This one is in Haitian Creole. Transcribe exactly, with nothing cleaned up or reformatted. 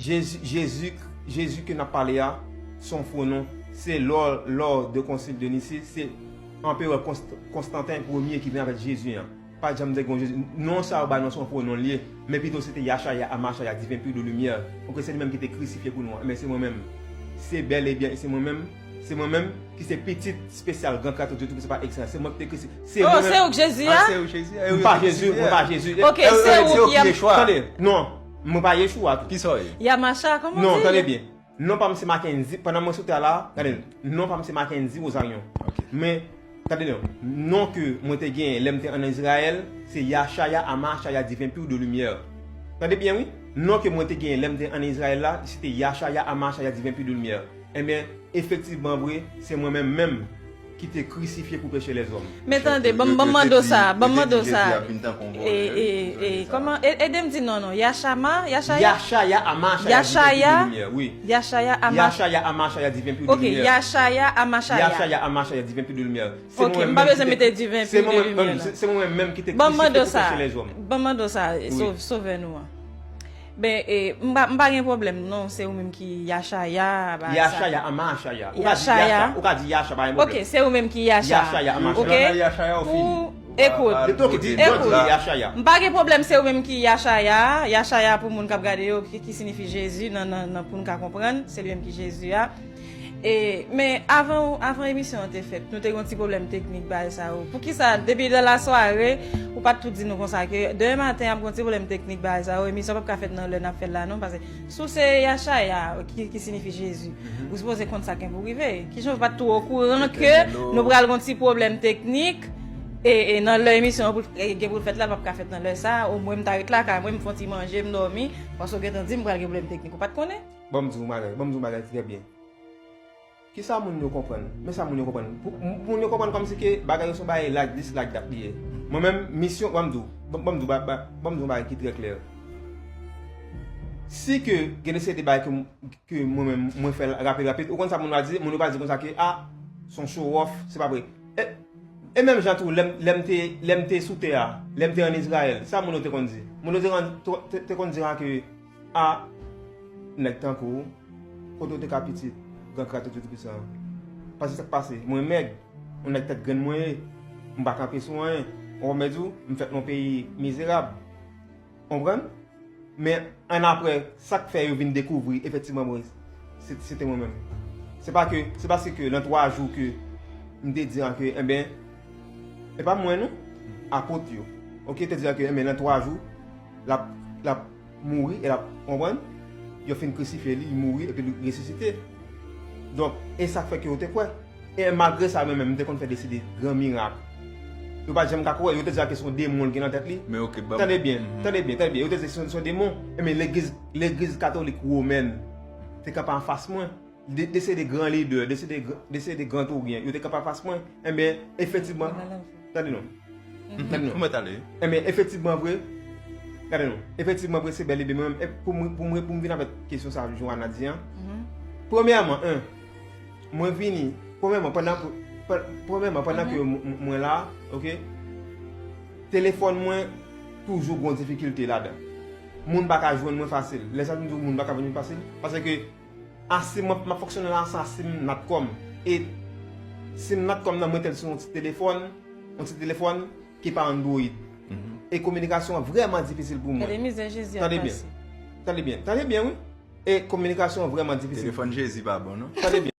Jezi, Jezi, Jezi ke n ap pale a, se yon fo non. Se lò, lò de Concile de Nicée, se Anperè Konst-, Konstanten premye ki vin avèk Jezi an. Pa janm te gen yon Jezi. Non sa yo bay nou se yon fo non l ye. Men pito se te Yachaya Amachaya, Divin Pur de Lumière. Oke, se li menm ki te krisifye pou nou an. Men se mwen menm. Se bèl e byen, se mwen menm. Se mwen menm ki se pitit espesyal Gran Kreyatè Dye Toupisan pa ekselans. Se mwen ki te krisifye. Se Oh, mwen se menm. Ou k Jezi a? Ah, se ou Jezi. Eh, Mwen pa Jezi, mwen pa Jezi. Oke, se ou ki Yeshua. Tande, non, mwen pa Yeshua tou. Ki sa w ye? Yamacha, kòman w di? Non, tande byen. Non pa m se Mackendy, pandan mwen sou tè a la, gade, non pa m se Mackendy Rosarion. Men, tande non, non ke mwen te genyen lè m te ann Izrayèl, se Yachaya Amachaya Divin Pur de Lumière. Tande byen wi, non ke mwen te genyen lè m te ann Izrayèl la, se te Yachaya Amachaya Divin Pur de Lumière. Enben, efektivman vre, se mwen menm menm ki te krisifye pou peche lèzòm. Men tande, ban m mande w sa, ban m mande w sa. E, e, e, kòman, e, ede m di non, non, Yachama, Yachaya? Yachaya Amachaya Divin Pur de Lumière, wi. Yachaya Amachaya. Yachaya Amachaya Divin Pur de Lumière. Yachaya Amachaya. Yachaya Amachaya Divin Pur de Lumière. Ok, m pa bezwen mete Divin Pur de Lumière la. Se mwen menm menm ki te krisifye pou peche lèzòm. Ban m mande w sa, sovè nou an. Ben, e, m pa, m pa gen pwoblèm non, se ou menm ki Yachaya, bagay sa. Yachaya, Amachaya. Ou ka di Yacha, ou ka di Yacha, pa gen pwoblèm. Ok, se ou menm ki Yacha. Yachaya, Amachaya. Ok? Yachaya ou fini. Ekout, Ekout, Yachaya. M pa gen pwoblèm, se ou menm ki Yachaya. Yachaya pou moun k ap gade yo, ki, ki sinifi Jezi nan, nan, nan pou n ka konprann, se li menm ki Jezi a. E, men avan, avan emisyon an te fèt, nou te gen yon ti pwoblèm teknik bagay sa yo. Poukisa depi nan lasware, ou pa t tou di nou konsa ke demen maten ap gen yon ti pwoblèm teknik bagay sa yo, emisyon p ap ka fèt nan lè n ap fè l la non, paske si w se Yachaya ki, ki sinifi Jezi, ou sipoze konn sa k gen pou rive. Kijan w pa t tou okouran ke nou pral gen yon ti pwoblèm teknik e, e nan lè emisyon an pou, e, gen pou l fèt la, l p ap ka fèt nan lè sa a, omwen m ta ret lakay mwen, m fè yon ti manje, m dòmi, paske w gentan di m pral gen pwoblèm teknik, ou pa t konnen? Ban m di w yon bagay, ban m di w yon bagay trè byen. Kisa moun yo konprann? Men sa moun yo konprann. Pou, pou moun yo konprann kòmsi ke bagay yo se yon bagay like this, like that li ye. Mwen menm, misyon, ban m di w, ban, ban m di w, ba, ba, ban m di w yon bagay ki trè klè. Si ke gen de seri de bagay ke m, ke mwen menm, mwen fè rapid, rapid, ou konn sa moun yo pral di, moun yo pral di konsa ke, a, se yon show off, se pa vre. E, e menm jan tou, lè m, lè m te, lè m te sou tè a, lè m te ann Izrayèl, sa moun yo te konn di? Moun yo te konn, te, te konn di a ke, a, nèg tankou w, kote w te ka pitit, Gran Kreyatè Dye Toupisan an? Paske sa k pase, mwen mèg, yon nèg tèt grenn mwen ye, m pa kanpe sou anyen. Ou konprann m di w, m fèt nan yon peyi mizerab. Ou konprann? Men annapre, sa k fè yo vin dekouvri, efektivman, mwen, se, se te mwen menm. Se pa ke, se paske nan twa jou ke m te di an ke, enben, e pa mwen non, apot yo. Oke, te di an ke, enben, nan twa jou, l ap, l ap mouri, e l ap, konprann? Yo fin krisifye li, li mouri, epi li resisite. Donk, e sa k fè ke yo te kwè. E malgre sa, mwen menm, m te konn fè de seri de gran mirak. Yo pa t janm ka kwè, yo te di a ke se yon demon l gen nan tèt li. Men oke, ban m. Tande byen, tande byen, tande byen. Yo te di se, se yon demon. Enben, legliz, legliz katolik womèn te kanpe anfas mwen. De, de seri de gran lidè, de seri de gr-, de seri de gran touryen, yo te kanpe anfas mwen. Enben, efektivman, tande non. Tande non. Ou mèt ale. Enben, efektivman vre, gade non. Efektivman vre, se bèl e byen mwen menm. E pou mwen, pou mwen, pou m vin avèk kesyon sa Joanna di an. Premyèman, en, mwen vini, premyèman, pandan, pre-, premyèman, pandan ke m-, m-, mwen la, oke, telefòn mwen toujou gon difikilte ladan. Moun pa ka jwenn mwen fasil. Lè sa m di w moun pa ka jwenn mwen fasil, paske a sim mwen, m ap fonksyone la, se a sim Natcom. E sim Natcom nan, mwen te l sou yon ti telefòn, yon ti telefòn ki pa Android. E kominikasyon an vrèman difisil pou mwen. Gade mizè Jezi ap pase. Tande byen. Tande byen, tande byen, wi. E kominikasyon an vrèman difisil. Telefòn Jezi pa bon, non? Tande byen.